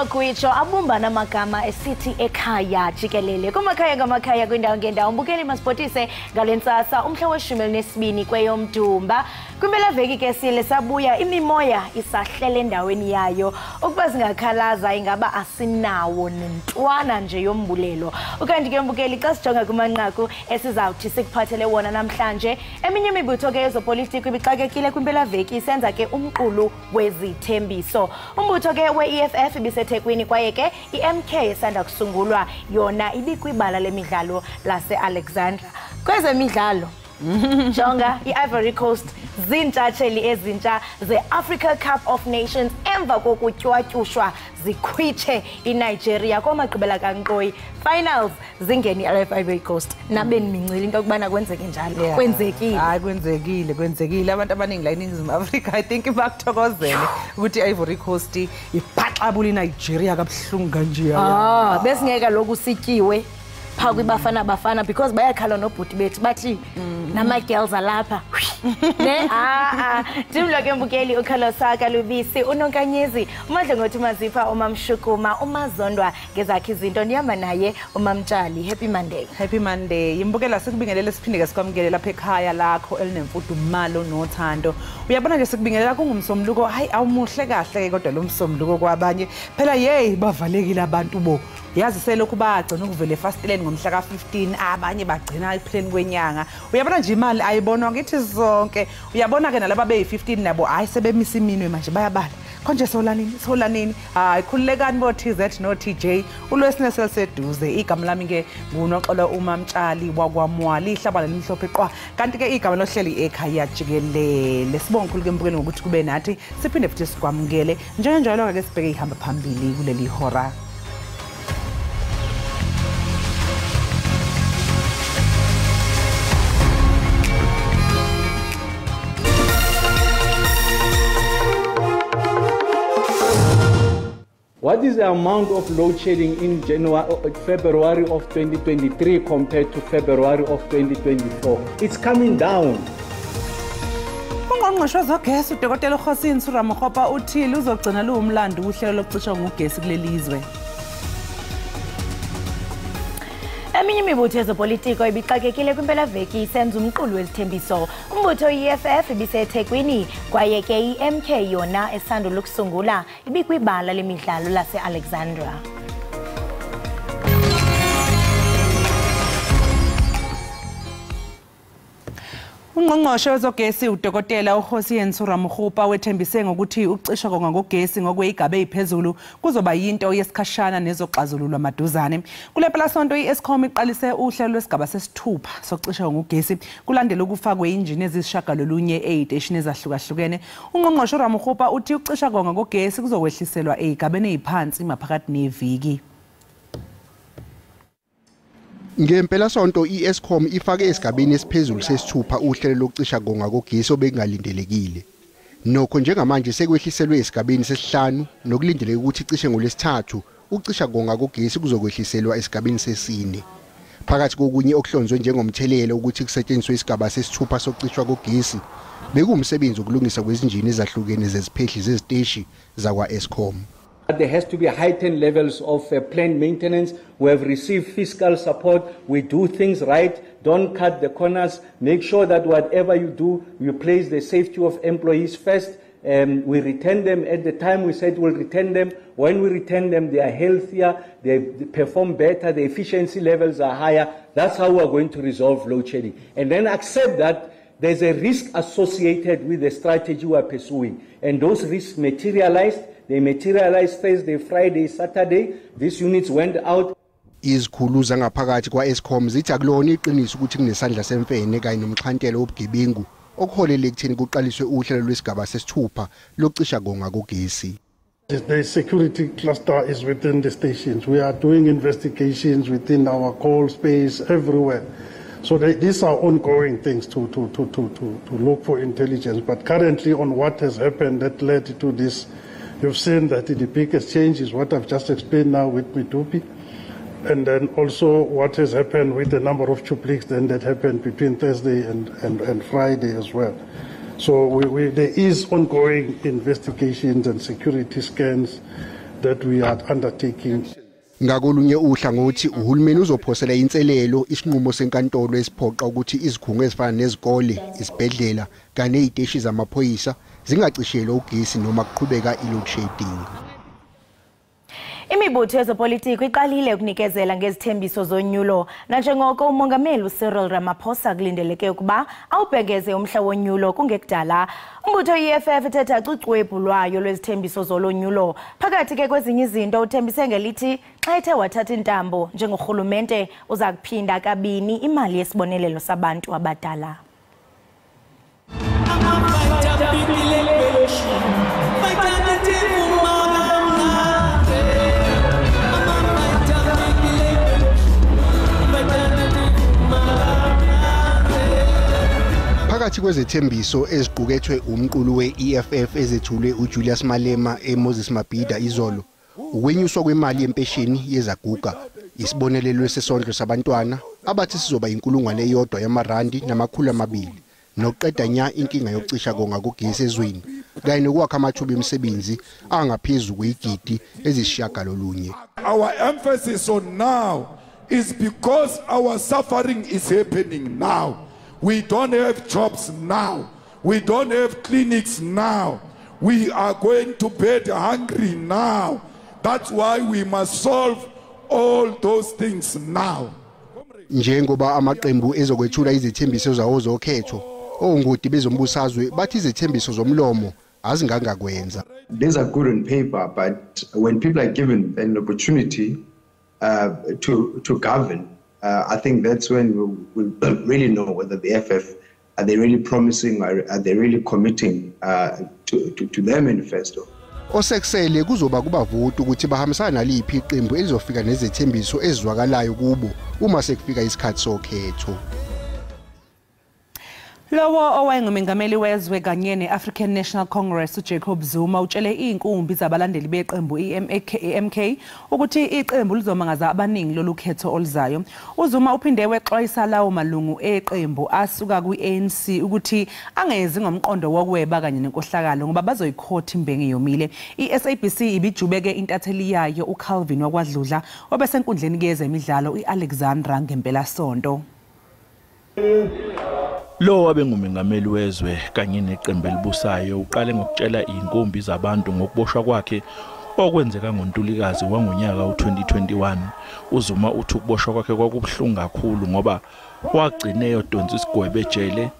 Amagwijo abumbana amagama esithi ekhaya jikelele kumakhaya ngamakhaya kwindawo ngendawo. Mbukeli, masibhotise ngale ntsasa umhla we-12 kweyoMdumba. Kwimpelaveki ke sile sabuya imimoya isahlele endaweni yayo. Ukuba singakhalaza ingaba asinawo nentwana nje yombulelo. Ukanti ke mbukeli, xa sijonga kumanqaku esizawuthi sikuphathele wona namhlanje, eminye imibutho ke yezopolitiko ibixakekile kwimpelaveki isenza ke umqulu wezithembiso. Umbutho ke we-EFF ibiseThekwini, kwaye ke i-MK esanda kusungulwa yona ibikwibala lemidlalo lase-Alexandra. Kwezemidlalo, jonga, i-Ivory Coast ziintshatsheli ezintsha ze-Africa Cup of Nations emva kokutywatyushwa zikhwitshe iNigeria komagqibela kankqoyi finals. Zingeni i-Ivory Coast nabeni mincile into yokubana kwenzeke njalo. Kwenzekile. Hayi, kwenzekile, kwenzekile. Abantu abaningi la eNingizimu Afrika, I think, bakuthokozele ukuthi i-Ivory Coast ibhaxabula iNigeria kabuhlungu kanje. Ah, besingeke lokhu sityiwe phaa kwiBafana Bafana, because bayakhala nobhuti bethu bathi nama-girls alapha ne a ndimlo ke mbukeli uKhalosaka Lubisi, uNonkanyezi uMadlongothi, Mazipha, uMamshukuma, uMazondwa ngezakhe izinto. Ndihamba naye uMamtshali. Happy Monday. Happy Monday, imbukela. Sikubingelele siphinde ke sikwamukele lapha ekhaya lakho elinemfudumalo nothando. Uyabona nje, sikubingelela kungumsombuluko. Hayi, awumuhle kahle ke kodwa lo msombuluko kwabanye phela. Yeyi, bavalekile abantu bo, yazi selokhu bagcina ukuvela efasiteleni ngomhla ka-15, abanye bagcina ekupheleni kwenyanga. Uyabona nje, imali ayibonwa ngithi zonke. Uyabona ke, nalaba beyi-15 nabo, hhayi, sebemisa iminwe manje, bayabala konje sola nini, sola nini. Hayi, khululekani bo-TZ no-TJ, uLwesine seliseduze. Igama lami-ke nguNoxolo uMamtshali wakwaMwali, ihlabane limhlophe qwa, kanti-ke igama lohleli ekhaya jikelele. Sibonge khulu ke mbukeli ngokuthi kube nathi, siphinde futhi sikwamukele njengenjalo-ke. Sibheke ihamba phambili kuleli hora. What is the amount of load shedding in January, February of 2023 compared to February of 2024? It's coming down. Ungqongqoshe wezogesi uDokotela Kgosientsho Ramokgopa uthi luzogcina luwumlando uhlelo lokucishwa ngugesi kuleli zwe. Eminye imibutho yezopolitiko ibixakekile kwimpelaveki isenza umqulu wezithembiso. Umbutho i-EFF ibiseThekwini, kwaye ke i-MK yona esandula ukusungula ibikwibala lemidlalo lase-Alexandra. Ungqongqoshe wezogesi uDokotela uKgosientsho Ramokgopa wethembise ngokuthi ukucishwa konga ngogesi ngokweyigaba eziphezulu kuzoba yinto yesikhashana nezoxazululwa maduzane. Kule mpelasonto i-Eskom iqalise uhlelo lwesigaba sesithupha sokucishwa ngogesi kulandela ukufakwe injini ezisishagalolunye eziteshini ezahlukahlukene. Ungqongqoshe Ramokgopa uthi ukucishwa konga ngogesi kuzokwehliselwa ezigabeni eziphansi maphakathi neviki. Ngempelasonto i-Eskom ifake esigabeni esiphezulu sesithupha uhlelo lokucisha konga kogesi obekungalindelekile. Nokho njengamanje sekwehliselwe esigabeni sesihlanu, nokulindeleke ukuthi cishe ngolwesithathu ukucisha konga kogesi kuzokwehliselwa esigabeni sesine. Phakathi kokunye okuhlonzwe njengomthelela ukuthi kusetshenziswe isigaba sesithupha sokucishwa kogesi bekuwumsebenzi wokulungisa kwezinjini ezahlukene zeziphehli zeziteshi zakwa-Eskom. There has to be heightened levels of planned maintenance. We have received fiscal support. We do things right. Don't cut the corners. Make sure that whatever you do, you place the safety of employees first. We return them at the time we said we'll return them. When we return them, they are healthier, they perform better, the efficiency levels are higher. That's how we are going to resolve load shedding. And then accept that there's a risk associated with the strategy we are pursuing. And those risks materialized. They materialized Thursday, Friday, Saturday. These units went out. Izikhulu zangaphakathi kwa-Eskom zithi akulona iqiniso ukuthi kunesandla semfene kanye nomxhantelo wobugebengu okuholele ekutheni kuqaliswe uhlelo lwesigaba sesithupha lokucisha konga kogesi. The security cluster is within the stations. We are doing investigations within our call space everywhere. So these are ongoing things to look for intelligence. But currently on what has happened that led to this, you've seen that the biggest change is what I've just explained now with Medupi. And then also what has happened with the number of tube leaks then that happened between Thursday and Friday as well. So there is ongoing investigations and security scans that we are undertaking. Ngakolunye uhlangothi uhulumeni uzophosela inselelo isinqumo senkantolo esiphoqa ukuthi izikhungo ezifana nezikole, isibhedlela kanye neziteshi zamaphoyisa zingacishelwa ugesi noma kuqhubeka i-load shedding. Imibutho yezopolitiko iqalile ukunikezela ngezithembiso zonyulo nanjengoko umongameli uCyril Ramaphosa kulindeleke ukuba awubhengeze umhla wonyulo kungekudala. Umbutho i-EFF ethetha cucwebhu lwayo lwezithembiso zolonyulo. Phakathi ke kwezinye izinto uthembise ngelithi xa ethe wathatha intambo njengorhulumente uza kuphinda kabini imali yesibonelelo sabantu abadala. Phakathi kwezethembiso eziqukethwe umqulu we-EFF ezethulwe uJulius Malema eMoses Mabhida izolo, ukwenyuswa kwemali yempesheni yezaguga, isibonelelo sesondlo sabantwana abathi sizoba 1,200 yamarandi, nokuqeda nya inkinga yokucisha konga kugesi ezweni, kanye nokwakha amathuba emisebenzi angaphezu kwezigidi ezisishiyagalolunye. Our emphasis on now is because our suffering is happening now. We don't have jobs now. We don't have clinics now. We are going to bed hungry now. That's why we must solve all those things now. Njengoba amaqembu ezokwethula izethembiso zawo zokhetho, ongoti bezombusazwe bathi izethembiso zomlomo azingangakwenza. These are good on paper, but when people are given an opportunity to govern, I think that's when we'll really know whether the FF, are they really promising, or are they really committing to their manifesto. Osekusele kuzoba kubavoti ukuthi bahambisana naliphi iqembu elizofika nezethembiso ezizwakalayo kubo uma sekufika isikhathi sokhetho. Lowo owayengumengameli wezwe kanye ne-African National Congress uJacob Zuma utshele iy'nkumbi zabalandeli beqembu i-MK ukuthi iqembu lizomangaza abaningi lolu khetho oluzayo. UZuma uphinde wexwayisa lawo malungu eqembu asuka kwi-ANC ukuthi angezi ngomqondo wokweba kanye nenkohlakalo ngoba bazoyikhotha imbenge yomile. I-SABC ibijubeke intatheli yayo uCalvin wakwaDludla obesenkundleni yezemidlalo i-Alexandra ngempelasonto. Lo wabengumengameli wezwe kanye neqembu elibusayo uqale ngokutshela inkumbi zabantu ngokuboshwa kwakhe okwenzeka ngoNtulikazi wangonyaka u2021. uZuma uthi ukuboshwa kwakhe kwakubuhlungu kakhulu ngoba wagcine eyodonsa isigwebo ejele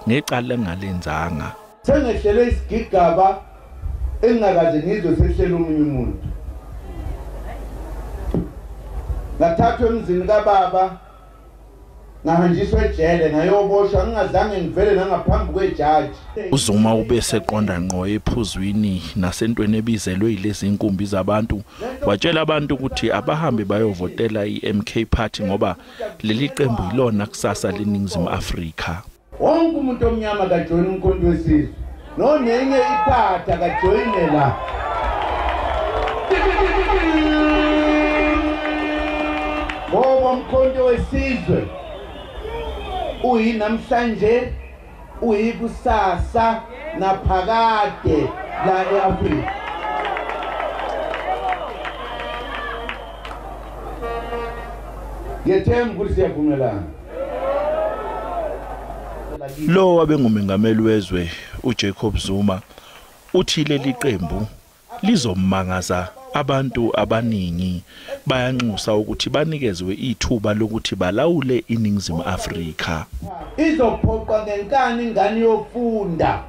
ngecala engalenzanga. Sengehlelwe isigigaba engingakaze ngizwe sehlela omunye umuntu. Ngathathwa emzini kababa ngahanjiswa ejele ngayoboshwa ngingazange ngivele nangaphambi kwejaji. uZuma ubeseqonda ngqo ephuzwini nasentweni ebizelwe yilezi inkumbi zabantu, watshela abantu ukuthi abahambe bayovotela iMK Party ngoba leli qembu yilona kusasa leNingizimu Afrika. Wonke umuntu omnyama kajoyina uMkhonto weSizwe, nonenye iphatha kajoyine la. Ngoba uMkhonto weSizwe uyinamhlanje, uyikusasa naphakade la eAfrika. Ngiyethemba ukuthi siyavumelana. Lo wabengumengameli wezwe uJacob Zuma uthi leli qembu lizomangaza abantu abaningi, bayanxusa ukuthi banikezwe ithuba lokuthi balawule iNingizimu Afrika. Izophoqwa ngenkani ingane yofunda,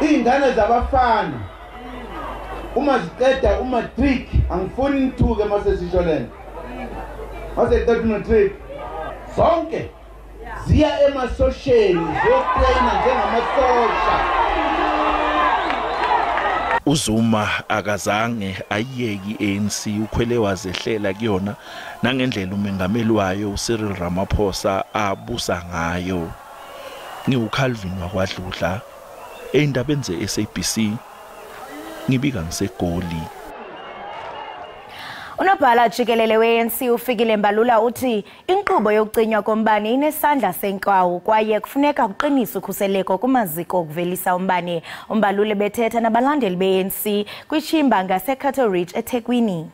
iy'ngane zabafana uma ziqeda umatric, angifuni nithuke mase sisho lento, mase ziqeda umatric zonke ziya emasosheni ziyotreyina njengamasosha. uZuma akazange ayiyeki i-ANC, ukhwele wazehlela kuyona nangendlela umengameli wayo uCyril Ramaphosa abusa ngayo. NgiwuCalvin wakwaDludla ey'ndabeni ze-SABC, ngibika ngiseGoli. Unobhala jikelele we-ANC uFikile Mbalula uthi inkqubo yokucinywa kombane inesandla senkawu kwaye kufuneka kuqiniswe ukhuseleko kumaziko okuvelisa umbane. UMbalula bethetha nabalandeli be-ANC kwishimba ngaseCato Ridge eThekwini.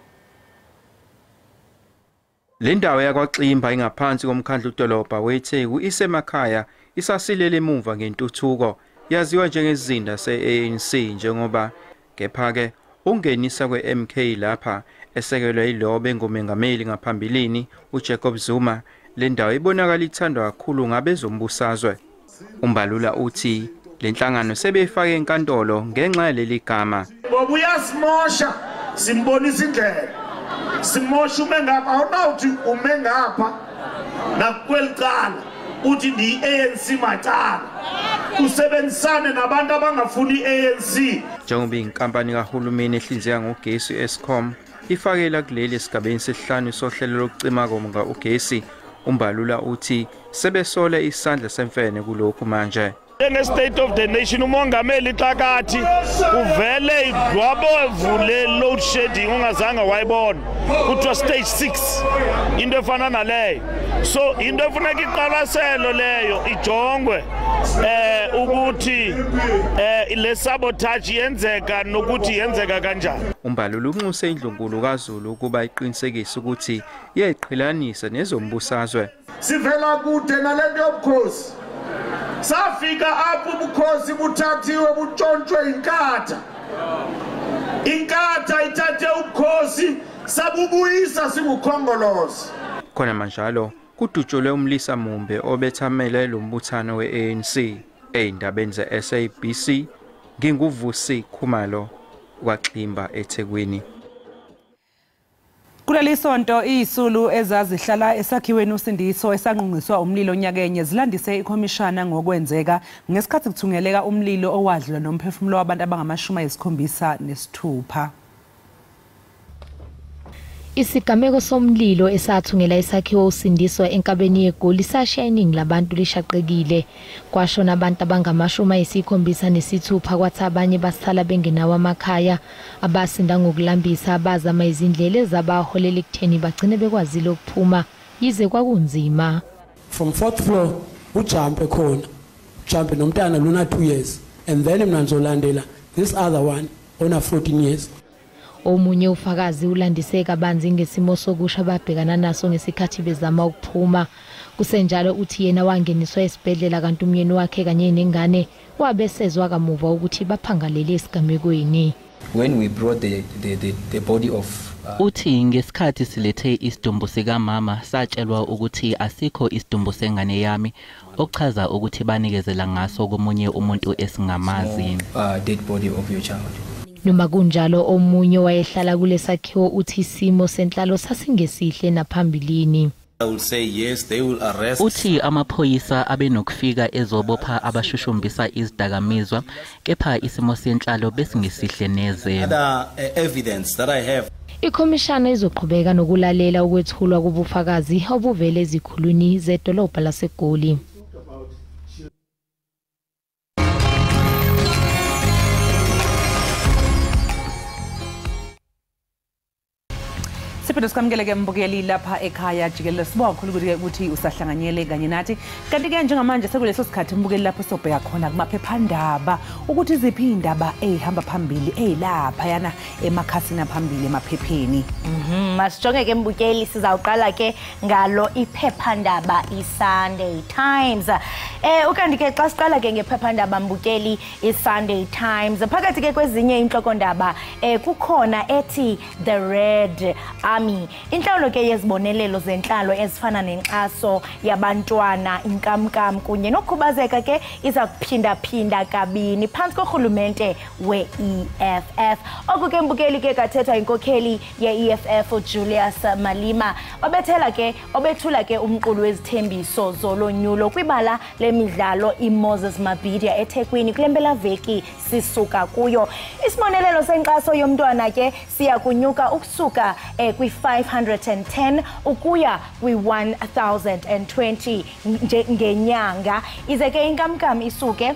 Le ndawo yakwaXimba ingaphansi komkhandlu dolobha weTheku isemakhaya isasilele emuva ngentuthuko, yaziwa njengezinda se-ANC njengoba kepha-ke ungenisa kwe-MK lapha esekelwe yilobe ngumengameli ngaphambilini uJacob Zuma, le ndawo ibonakala ithandwa kakhulu ngabezombusazwe. UMbalula uthi le nhlangano sebeyifake enkantolo ngenxa yaleli gama. Ngoba uyasimosha, simbonisa indlela. Simosha ume ngapha, awunawuthi ume ngapha nakweli cala uthi ndiyi-ANC macala. Usebenzisane nabantu abangafuni i-ANC. Njengoba inkampani kahulumeni ehlinzeka ngogesi Eskom ifakela kuleli esigabeni sesihlanu sohlelo lokucima konga ugesi, uMbalula uthi sebesola isandla semfene kulokhu manje. Njenge-State of the Nation umongameli xa kathi uvele idlwabovu le-load shedding ungazange wayibona, kuthiwa stage 6, into efana naleyo. So into efuneka iqwalaselo leyo ijongwe ukuthi le sabotage yenzeka nokuthi yenzeka kanjani. UMbalula unxuse indlunkulu kaZulu ukuba iqinisekise ukuthi iyayiqhelanisa nezombusazwe. Sivela kude nalento yobukhosi. Safika apho ubukhosi buthathiwe butshontshwe inkatha. Inkatha ithathe ubukhosi sabubuyisa singukhongolose. Khona manjalo kudutshulwe umlisa mumbe obethamele lo mbuthano we-ANC. Ey'ndabeni ze-SABC nginguVusi Khumalo kwaXimba eThekwini. Kuleli sonto izisulu ezazihlala esakhiweni uSindiso esanqunqiswa umlilo nyakenye zilandise ikhomishana ngokwenzeka ngesikhathi kuthungeleka umlilo owadlula nomphefumulo wabantu abangama-76. Isigameko somlilo esathungela isakhiwo uSindiso enkabeni yeGoli sashiya iningi labantu lishaqekile. Kwashona abantu abangama-76, kwathi abanye basala bengenawo amakhaya. Abasinda ngokulambisa abazama izindlela ezabaholela ekutheni bagcine bekwazile ukuphuma yize kwakunzima. From fourth floor ujumpe khona, ujumpe nomntana lona 2 years and then mina ngizolandela this other one ona 14 years. Omunye ufakazi ulandise kabanzi ngesimo sokusha ababhekana naso ngesikhathi bezama ukuphuma. Kusenjalo uthi yena wangeniswa esibhedlela kanti umyeni wakhe kanye nengane wabesezwa kamuva ukuthi baphangalele esigamekweni. When we brought the body of Uthi ngesikhathi silethe isidumbu sikamama satshelwa ukuthi asikho isidumbu sengane yami, okuchaza ukuthi banikezela ngaso komunye umuntu esingamazi. Dead body of your child. Noma kunjalo omunye wayehlala kulesakhiwo uthi isimo senhlalo sasingesihle naphambilini. I will say yes, they will arrest. Uthi amaphoyisa abenokufika ezobopha abashushumbisa izidakamizwa, kepha isimo senhlalo besingesihle neze. Other evidence that I have. Ikhomishana izoqhubeka nokulalela ukwethulwa kobufakazi obuvele ezikhulwini zedolobha laseGoli. Siphinde sikwamukele-ke mbukeli lapha ekhaya jikelele. Sibonga kakhulu ukuthi usahlanganyele kanye nathi. Kanti-ke njengamanje sekuleso sikhathi mbukeli lapho sobheka khona kumaphephandaba ukuthi ziphi iy'ndaba ey'hamba phambili ey'laphayana emakhasini aphambili emaphepheni. Masijonge-ke mbukeli, sizawuqala ke ngalo iphephandaba iSunday Times. Ukanti-ke xa siqala ke ngephephandaba mbukeli iSunday Times, phakathi ke kwezinye inhlokondaba kukhona ethi The Red Army. Inhlawulo ke yezibonelelo zenhlalo ezifana nenkxaso yabantwana, inkamnkam kunye nokukhubazeka ke iza kuphinda-phinda kabini phantsi korhulumente we-EFF. Oku ke mbukeli ke kathethwa inkokheli ye-EFF uJulius Malema obethula ke umqulu wezithembiso zolonyulo kwibala lemidlalo iMoses Mabhida eThekwini kule mpelaveki sisuka kuyo. Isibonelelo senkxaso yomntwana ke siya kunyuka ukusuka kwi-510 ukuya kwi-1020 ngenyanga. Ize ke inkamnkam isuke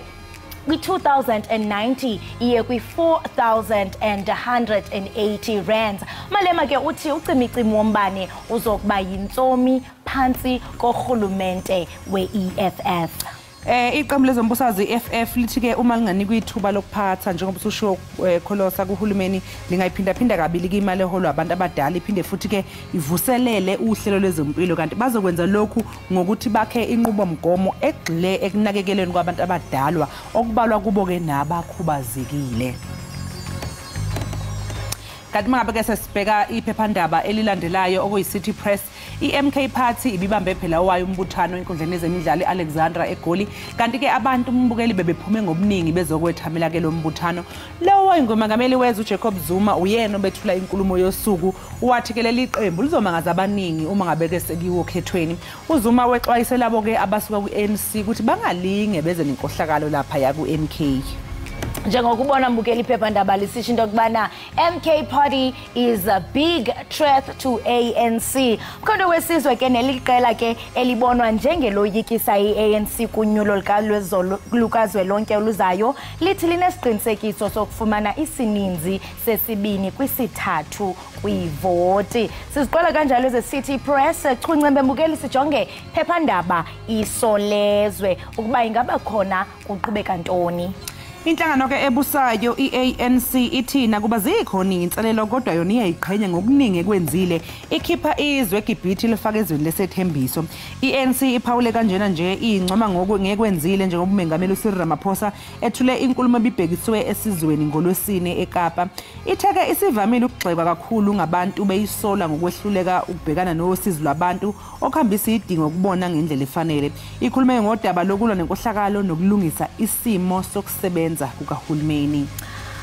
kwi-2090 iye kwi-4180 rands. Malema ke uthi ucimicimi wombane uzokuba yintsomi phantsi korhulumente we-EFF. Iqembu lezombusazwe i-EFF lithi ke uma linganikwa ithuba lokuphatha njengoba usushiwo Kholosa kuhulumeni lingayiphindaphinda kabili ke imali eholwa abantu abadala, iphinde futhi ke ivuselele uhlelo lwezempilo, kanti bazokwenza lokhu ngokuthi bakhe inqubomgomo egxile ekunakekelweni kwabantu abadalwa okubalwa kubo ke nabakhubazekile. Kanti mangabe ke sesibheka iphephandaba elilandelayo okuyi-City Press, i-MK Party ibibambe phela owayo umbuthano enkundleni yezemidlalo i-Alexandra eGoli, kanti ke abantu umbukeli bebephume ngobuningi bezokwethamela ke lo mbuthano. Lowo wayengumengameli wezwe uJacob Zuma uyena obethula inkulumo yosuku, wathi ke leli qembu lizomangaza abaningi uma ngabe ke sekuyiwo okhethweni. UZuma wexwayise labo ke abasuka ku-ANC ukuthi bangalinge beze nenkohlakalo lapha ku-MK. Njengokubona mbukeli iphephandaba lisisho into yokubana MK Party is a big threat to ANC. Mkhonto wesizwe ke neliqela ke elibonwa njengeloyikisa i-ANC kunyulo lukazwelonke oluzayo lithi linesiqinisekiso sokufumana isininzi sesibini kwisithathu kwivoti. Siziqala kanjalo ze-City Press. Chuncembe mbukeli sijonge phephandaba Isolezwe ukuba ingaba khona kuqhubeka ntoni. Inhlangano ke ebusayo i-ANC ithi nakuba zikhona inselelo kodwa yona iyayiqhenya ngokuningi ekwenzile, ikhipha izwe eGibhithe lifaka ezweni lesethembiso. I-ANC iphawule kanjena nje incoma ngokwenzile njengoba umengameli uCyril Ramaphosa ethule inkulumo ebibhekiswe esizweni ngolwesine eKapa. Ithe-ke isivamile ukugxekwa kakhulu ngabantu beyisola ngokwehluleka ukubhekana nosizi lwabantu okuhambisa idingo ukubona ngendlela efanele. Ikhulume ngodaba lokulwa nenkohlakalo nokulungisa isimo sokusebenza kukahulumeni.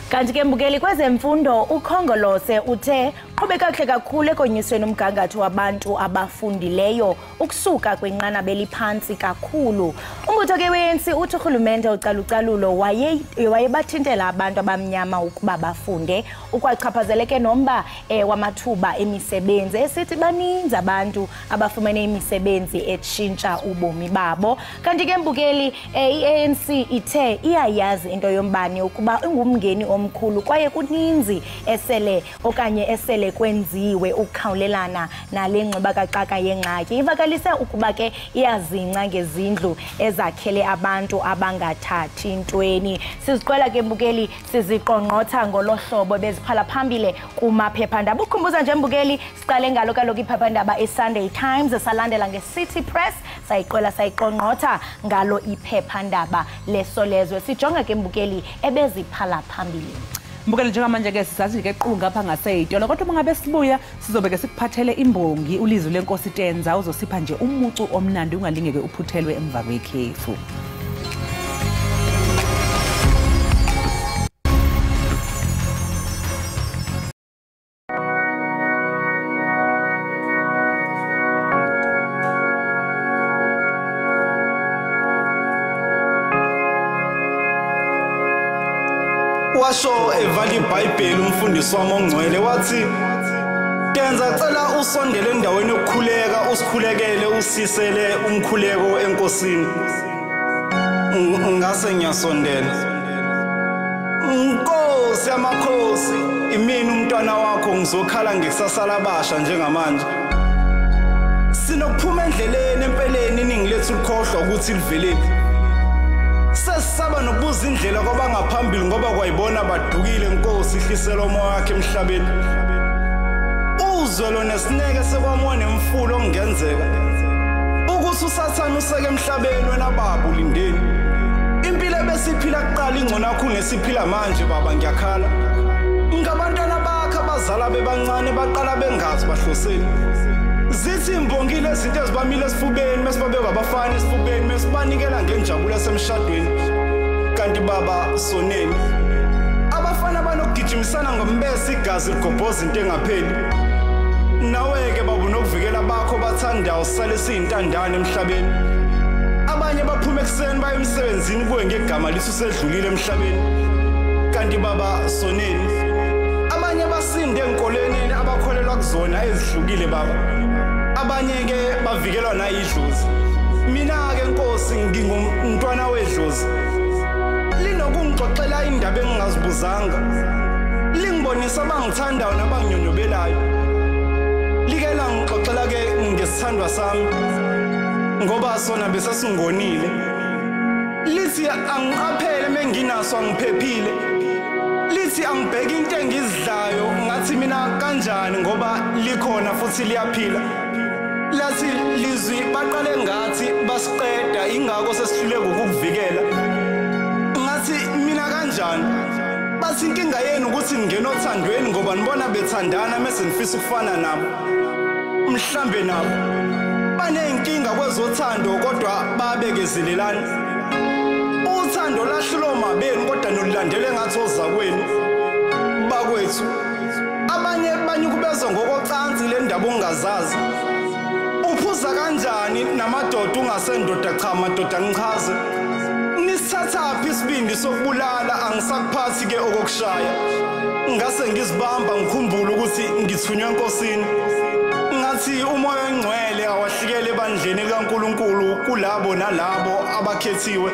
Kanti ke mbukeli kwezemfundo uKhongolose uthe qhubeka kakuhle kakhulu ekonyusweni umgangatho wabantu abafundileyo ukusuka kwinqanaba eliphansi kakhulu. Umbutho ke we-ANC uthi urhulumente ucalucalulo wayebathintela abantu abamnyama ukuba bafunde, ukwachaphazeleke nomba wamathuba emisebenzi, esithi baninzi abantu abafumene imisebenzi etshintsha ubomi babo. Kanti ke mbukeli i-ANC ithe iyayazi into yombane ukuba ingumngeni omkhulu kwaye kuninzi esele okanye esele kwenziwe ukukhawulelana nale ngxubakaxaka yengxaki. Ivakalise ukuba ke iyazinca ngezindlu ezakhele abantu abangathathi ntweni. Siziqwela ke mbukeli siziqongqotha ngolohlobo beziphala phambili kumaphephandaba. Ukhumbuza nje mbukeli siqale ngalo kaloku iphephandaba iSunday Times, salandela ngeCity Press, sayiqwela sayiqongqotha ngalo iphephandaba leSolezwe. Sijonga ke mbukeli ebeziphala phambili. Mbukeli njengamanje ke sisathi ke qu ngapha ngaseyitolo, kodwa uma ngabe sibuya sizobe ke sikuphathele imbongi uLizwi leNkosi Tenza uzosipha nje umucu omnandi ungalingeke uphuthelwe emva kwekhefu. Washo evala iBhayibheli umfundisi wami ongcwele wathi, Tenza cela usondele endaweni yokukhuleka usikhulekele usisele umkhuleko enkosini. Ngase ngiyasondela. Nkosi yamakhosi, imini umntwana wakho ngizokhala ngekusasa labasha njengamanje. Sinokuphuma endleleni empeleni iningi lethu likhohlwa ukuthi livelephi. Sesisaba nokubuza indlela kwabangaphambili ngoba kwayibona badukile. Nkosi ihlisela umoya wakhe emhlabeni. Uzwelo nesineke sekwamuwa nemfulo okungenzeka ukuthi usathane useke emhlabeni wena baba ulindeni. Impilo ebesiphila kuqala ingcono kakhulu nesiphila manje baba ngiyakhala. Ngabantwana bakhe abazala bebancane baqala bengazi bahloseni. Zithi imbongile izinto ezibamile esifubeni mesibabeka abafana esifubeni mesibanikela ngenjabulo yasemshadweni. Kanti baba soneni. Abafana banokugijimisana ngombese igazi ligobhoza into engapheli. Nawe ke baba unokuvikela bakho bathandayo sale siyintandane emhlabeni. Abanye baphuma ekuseni baye emsebenzini kuwe ngegama lithi usedlulile emhlabeni. Kanti baba soneni. Abanye basinde enkolweni abakholelwa kuzona ezihlukile baba. Abanye ke bavikelwa nayidlozi. Mina ke Nkosi ngingumntwana wedlozi. Lingixoxela indaba engingazibuzanga. Lingibonisa abangithandayo nabanginyonyobelayo. Like langixoxela ke ngesithandwa sami ngoba sona bese singonile. Lithi angiqaphele menginaso angiphephile. Lithi angibheke into engizidlayo ngathi mina kanjani ngoba likhona futhi liyaphila. Lathi lizwi baqale ngathi basiqeda ingakho sesihluleka ukukuvikela. Ngathi mina kanjani? Bathi inkinga yenu ukuthi ningena othandweni ngoba nibona bethandana mase nifisa ukufana nabo. Mhlambe nabo banenkinga kwezothando kodwa babekezelelana. Uthando lahlulo mabeni kodwa nolulandele ngathi ozakwenu bakwethu. Abanye banyukubezwa ngokocansi le ndaba ongazazi. Uphuza kanjani namadoda ungasendoda? Cha madoda ngichaze. Nisithathaphi isibindi sokubulala? Angisakuphathi ke okokushaya. Ngase ngizibamba ngikhumbule ukuthi ngithunywe enkosini. Ngathi umoya ongcwele awahlikele ebandleni likaNkuluNkulu kulabo nalabo abakhethiwe.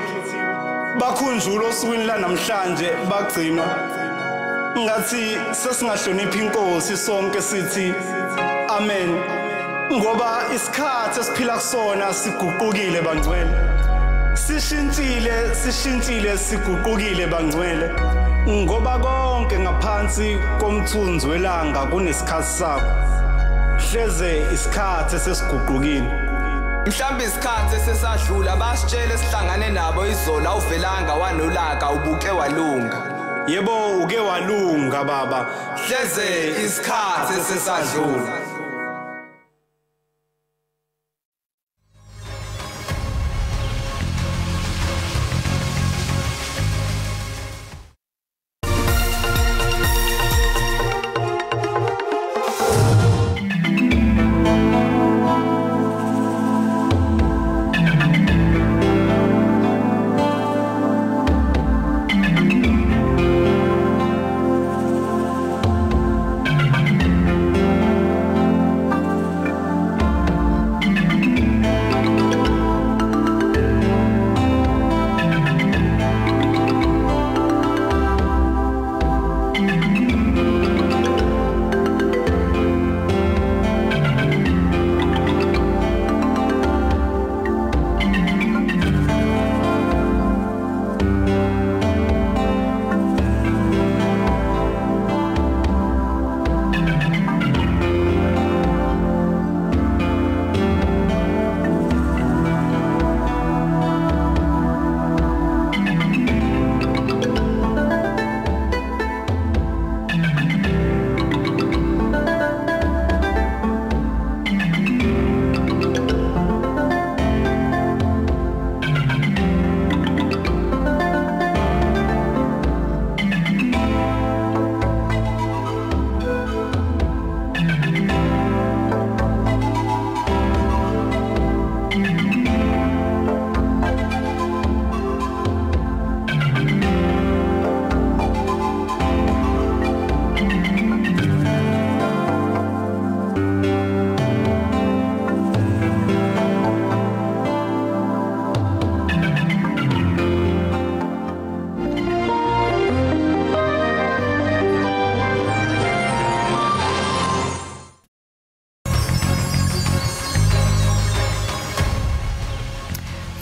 Bakhunjulwa osukwini lanamhlanje bagcinwa. Ngathi sesingahlonipha inkosi sonke sithi amen. Ngoba isikhathi esiphila kusona siguqukile bangcwele. Sishintshile, sishintshile, siguqukile bangcwele. Ngoba konke ngaphansi komthunzi welanga kunesikhathi sakho. Hleze isikhathi sesiguqukile. Mhlambe isikhathi sesadlula basitshele sihlangane nabo izolo awuvelanga wanolaka ubuke walunga. Yebo uke walunga baba. Hleze isikhathi sesadlula.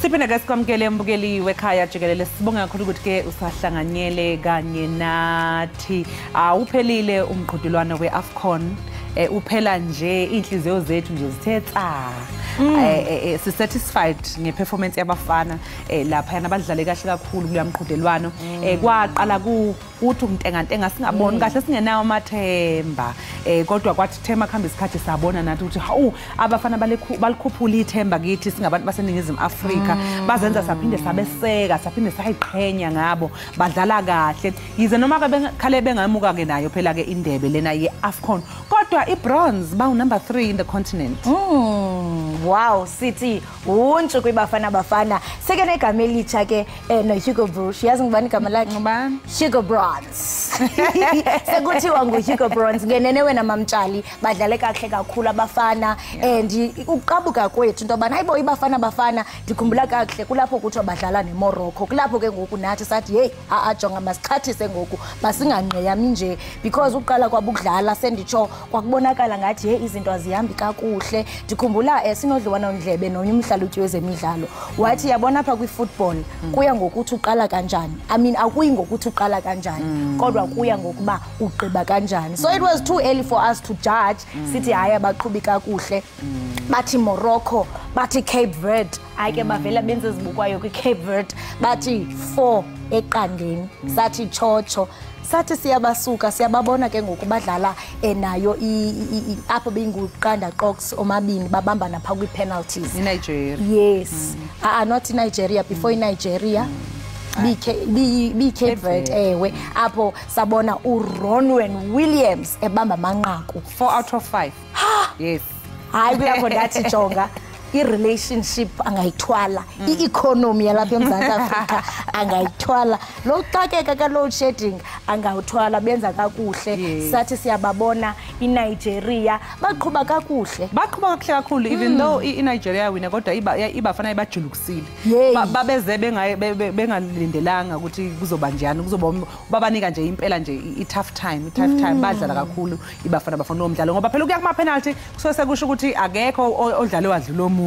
Siphinde ke sikwamukele mbukeli wekhaya jikelele, sibonga kakhulu ukuthi ke usahlanganyele kanye nathi. Awuphelile umqhudelwano we-AFCON, uphela nje inhliziyo zethu nje zithe tsa. Si satisfied ngeperformance yabafana lapha yana badlale kahle kakhulu kuloya mqhudelwano. Kwaqala kuthi untengantenga singaboni kahle singenawo amathemba, kodwa kwathi thema kuhamba isikhathi sabona nathi ukuthi hawu abafana balikhuphula ithemba kithi singabantu baseNingizimu Afrika. Bazenza saphinde sabeseka saphinde sayiqhenya ngabo, badlala kahle yize noma khale bengamuka ke nayo phela ke indebe lena ye-AFCON, kodwa Bathola ibronze, bawu number 3 in the continent. Wow, sithi wonke kwiBafana Bafana. Seke negama elitsha ke no Hugo Broos. Yazi ngubani igama lakhe? Ngubani? Hugo Bronze. Sekuthiwa nguHugo Bronze. Ngenene wena Mamtshali, badlale kahle kakhulu abafana and uqabuka kwethu into yobana hayibo iBafana Bafana, ndikhumbula kakuhle kulapho kuthiwa badlala neMorocco. Kulapho ke ngoku nathi sathi hey, ajonga masixhathise ngoku, masinganqeyami nje because uqala kwabo ukudlala senditsho kwakubonakala ngathi hey izinto azihambi kakuhle. Ndikhumbula sinodliwana ndlebe nomnye umhlalutyi wezemidlalo wathi yabona apha kwi-football kuya ngokuthi uqala kanjani. I mean akuyi ngokuthi uqala kanjani kodwa kuya ngokuba ugqiba kanjani. So it was too early for us to judge. Sithi hayi abaqhubi kakuhle. Bathi Morocco, bathi Cape Verde, hayi ke bavela benze ezibukwayo kwi-Cape Verde, bathi 4 eqandeni, sathi tshotsho. Sathi siyabasuka siyababona ke ngoku badlala nayo apho benguqanda qox omabini babambana pha kwi-penalties. INigeria. Yes. Not iNigeria, before iNigeria. Cape Verde ewe apho sabona uRonwen Williams ebamba amanqaku 4 out of 5. Yes. Hayi kulapho ndathi jonga i-relationship angayithwala, i-economy yalapha eMzantsi Afrika angayithwala, lo xakeka ka-load shedding angawuthwala, benza kakuhle. Sathi siyababona iNigeria baqhuba kakuhle. Baqhuba kakuhle kakhulu even though iNigeria wina kodwa iBafana ibajulukusile. Babeze bengalindelanga ukuthi kuzoba njani, kuzoba babanika nje impela nje i-tough time, i-tough time badlala kakhulu iBafana Bafana umdlalo ngoba phela ukuya kuma penalty kusuke sekusho ukuthi akekho odlale wadlula omunye.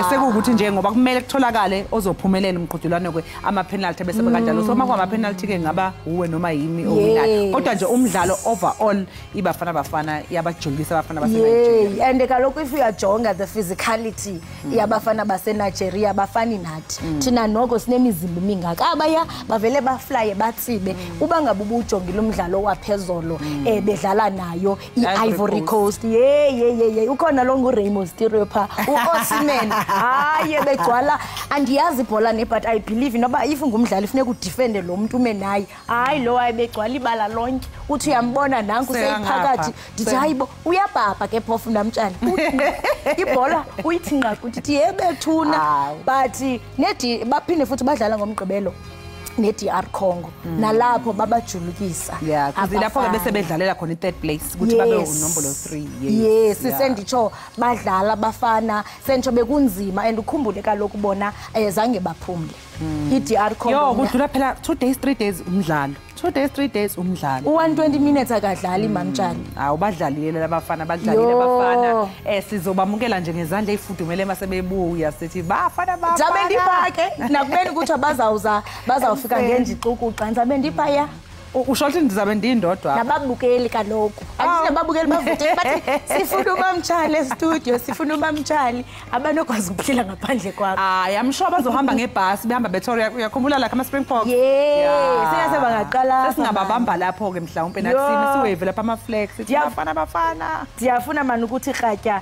Sekuwukuthi nje ngoba kumele kutholakale ozophumelela umqhudelwano kwe ama penalty bese kanjalo. So uma kwama penalty ke ngaba uwe noma yimi owinayo. Kodwa nje umdlalo overall iBafana Bafana yabajulisa abafana baseNigeria. And kaloku if uyajonga the physicality yabafana baseNigeria bafani nathi. Thina noko sinemizimba imingaka. Abaya bavele baflye batsibe. Uba ngabe ubujongile umdlalo waphezolo bedlala nayo iIvory Coast. Ye ukhona lo nguRaymond Stereo pha. UOsimhen hayi begcwala andiyazi ibhola ne but I believe noba if ngumdlali funeka udefende lo muntu ume naye. Hayi lo ayebegcwala ibala lonke. Uthi uyambona nanku seyiphakathi. Ndithi hayibo uyabhabha ke phofu namtshana. Ibhola uyithi nqaku ndithi yebethuna but nedi baphinde futhi badlala ngomgqibelo ne-DR Congo nalapho babajulukisa. Yeah, because lapho ke bese bedlalela khona i-third place ukuthi babe unombolo 3. Yes, senditsho badlala bafana senditsho bekunzima and ukhumbule kaloku bona zange baphumle. I-DR Congo. Yo, kudlula phela 2 days 3 days umdlalo. 2 days 3 days umdlalo. U120 minutes akadlali Mamtshali. Hawu badlalile labafana, badlalile abafana. Sizobamukela nje ngezandla ezifudumele mase bebuya sithi bafana bafana. Zabe ndipha ke nakubeni ukuthi abazawuza bazawufika ngenjixukuxa ndizabe ndiphaya. Usho ukuthi ndizabe ndindodwa. Nababukeli kaloku. Angithi nababukeli bavuthe bathi sifuna uMamtshali e-studio, sifuna uMamtshali abanokwazi ukuphila ngaphandle kwakho. Hayi, I'm sure bazohamba ngebhasi behamba bethola uyakhumbula like ama Springboks. Yes, singase bangaqala. Sesingababamba lapho ke mhlawumbe nathi siwave lapha ama flags sithi bafana bafana. Ndiyafuna manje ukuthi khatya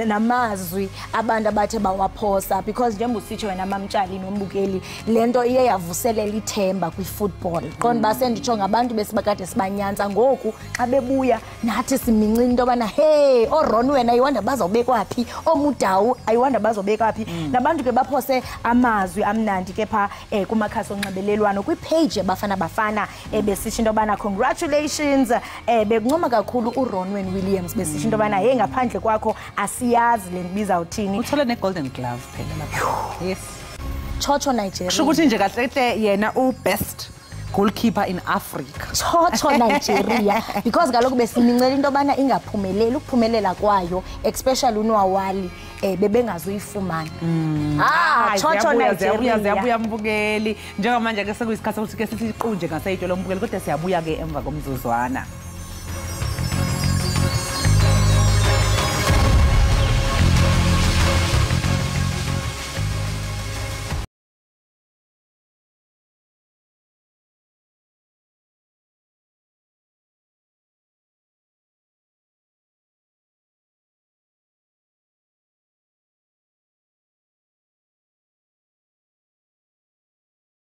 namazwi abantu abathe bawaphosa because njengoba usitsho wena Mamtshali nombukeli lento iye yavuselela ithemba kwi-football. Qonda basenditsho ngabantu besibakade sibanyanza ngoku xa bebuya nathi simincini into yobana hey oRon wena ayiwanda bazawubekwa phi, oMudawu ayiwanda bazobekwa phi. Nabantu ke baphose amazwi amnandi ke pha kumakhasi onxibelelwano kwipage yaBafana Bafana besitsho into yobana congratulations, bekuncoma kakhulu uRonwen Williams besitsho into yobana hey ngaphandle kwakho asiyazi le ndibiza uthini. Uthole ne-golden glove phela lapho. Yes. Tshotsho Nigeria. Kusho ukuthi nje kahle kahle yena u-best goalkeeper in Africa. Tshotsho Nigeria because kaloku besimincela into yobana ingaphumeleli ukuphumelela kwayo especially uNwawali bebengazuyifumana. Tshotsho Nigeria. Ziyabuya mbukeli. Njengamanje ke sekuyisikhathi sokuthi ke sithi qunje ngaseyitolo mbukeli kodwa siyabuya ke emva komzuzwana.